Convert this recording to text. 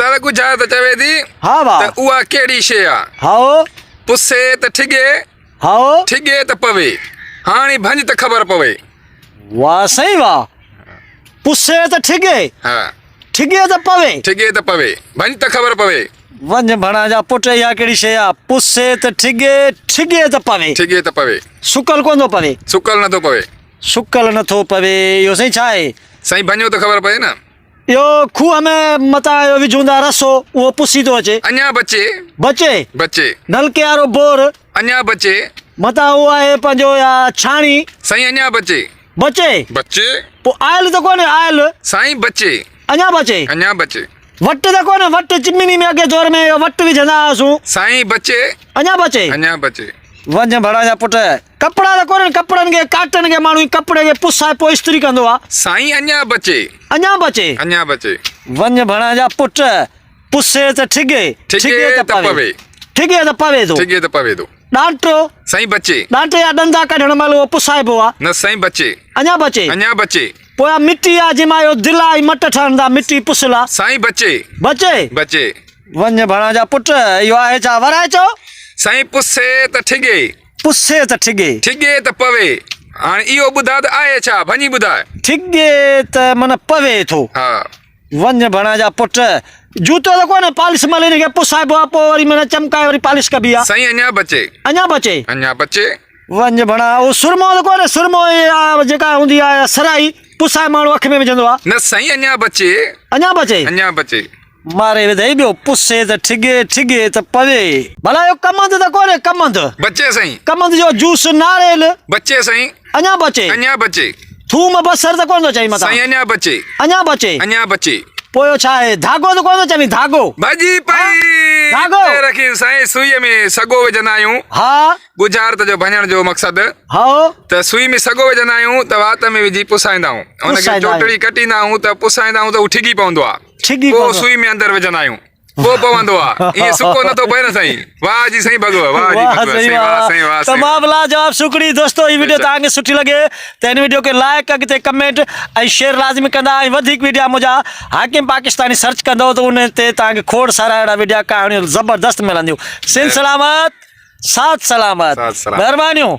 استاد ڳجهارت چوي ٿي ها ڀاء. ته اها ڪهڙي شيء آ؟ هائو. پسي ته ٺڳي. هائو. ٺڳي ته پوي. هاڻي ڀڃ ته خبر پوي. واه سائين واه. پسي ته ٺڳي. ها. ٺڳي ته پوي. ٺڳي ته پوي. ڀڃ ته خبر پوي. وڃ ڀڻا جا پٽ اها ڪهڙي شيء آ؟ پسي ته ٺڳي، ٺڳي ته پوي. ٺڳي ته پوي. سڪل ڪونه ٿو پوي. سڪل نه ٿو پوي. سڪل نه ٿو پوي. اهو سائين ڇا آهي؟ سائين ڀڃو ته خبر پئي نه. اهو کوهه ۾ متان اهو وجهون ٿا رسو، اهو پسي ٿو اچي. اڃا بچي. بچي. بچي. نلڪي وارو بور. اڃا بچي. متان اهو آهي پنهنجو يا ڇاڻي. سائين اڃا بچي. بچي. بچي. پوء آئل ته ڪونهي آئل. سائين بچي. اڃا بچي. اڃا بچي. وٽ ته ڪونهي وٽ چمني ۾ اڳي دور ۾ اهو وٽ وجهندا هئاسون. سائين بچي. اڃا بچي. اڃا بچي. وڃ ڀڙا جا پٽ. ڪپڙا ته ڪونهن ڪپڙن کي ڪاٽن کي ماڻهو ڪپڙي کي پسائي پوء استري ڪندو آ. سائين اڃا بچي. اڃا بچي. اڃا بچي. وڃ ڀڙا جا پٽ. پسي ته ٺڳي. ٺڳي ته پوي. ٺڳي ته پوي ٿو. ٺڳي ته پوي ٿو. ڏانٽو. سائين بچي. ڏانٽي جا ڏندا ڪڍڻ مهل اهو پسائبو آ. نه سائين بچي. اڃا بچي. اڃا بچي. پوء اها مٽي آ جنهن مان اهو دلا ۽ مٽ ٺهن ٿا مٽي پسل آ. سائين بچي. بچي. بچي. وڃ ڀڻا جا پٽ اهو آهي ڇا ورائي چئو. سائين پسي ته ٺڳي. پسي ته ٺڳي. ٺڳي ته پوي. هاڻي اهو ٻڌاء ته آهي ڇا؟ ڀڃي ٻڌاء. ٺڳي ته من پوي ٿو. ها. وڃ ڀڻا جا پٽ. جوتو ته ڪونهي پالش مهل هن کي پسائبو آ پوء وري من چمڪائي وري پالش ڪبي آ. سائين اڃا بچي. اڃا بچي. اڃا بچي. وڃ ڀڻا اهو سرمو ته ڪونهي سرمو جيڪا هوندي آ سرائي پسائي ماڻهو اک ۾ وجهندو آ. نه سائين اڃا بچي. اڃا بچي. اڃا بچي. ماري وڌئي ٻيو پسي ته ٺڳي ٺڳي ته پوي. ڀلا اهو ڪمند ته ڪونهي ڪمند. بچي سائين. ڪمند جو جوس ناريل. بچي سائين. اڃا بچي. اڃا بچي. ٿوم بصر ته ڪونه ٿو چوين متان. سائين اڃا بچي. اڃا بچي. اڃا بچي. پوء اهو ڇا آهي ڌاڳو ته ڪونه ٿو چوين ڌاڳو. ڀڄي پئي. ڌاڳو. هتي رکي سائين سوئي ۾ سڳو وجهندا آهيون. ها. ڳجهارت جو ڀڃڻ جو مقصد. هائو. ته سوئي ۾ سڳو وجهندا آهيون ته وات ۾ وجهي پسائيندا آهيون. ان کي چوٽڙي ڪٽيندا آهيون ته پسائيندا آهيون ته هو ٺڳي پوندو آهي. ڇڳي پوء پوندو. سوئي ۾ اندر وجهندا آهيون پوء پوندو آ ائين سڪو نٿو پئي نه سائين واه جي سائين ڀڳو واه جي واه ڀڳو سائين سائين واه واه سائين واه سائين تمام لاجواب سوکڙي دوستو هي وڊيو توهان کي سٺي لڳي ته هن وڊيو کي لائڪ اڳتي ڪمينٽ ۽ شيئر لازمي ڪندا ۽ وڌيڪ وڊيا منهنجا حاڪم پاڪستاني سرچ ڪندو ته ان تي توهان کي کوڙ سارا اهڙا وڊيا ڪهاڻيون زبردست ملنديون سنڌ سلامت ساٿ سلامت ساٿ سلامت. مهربانيون.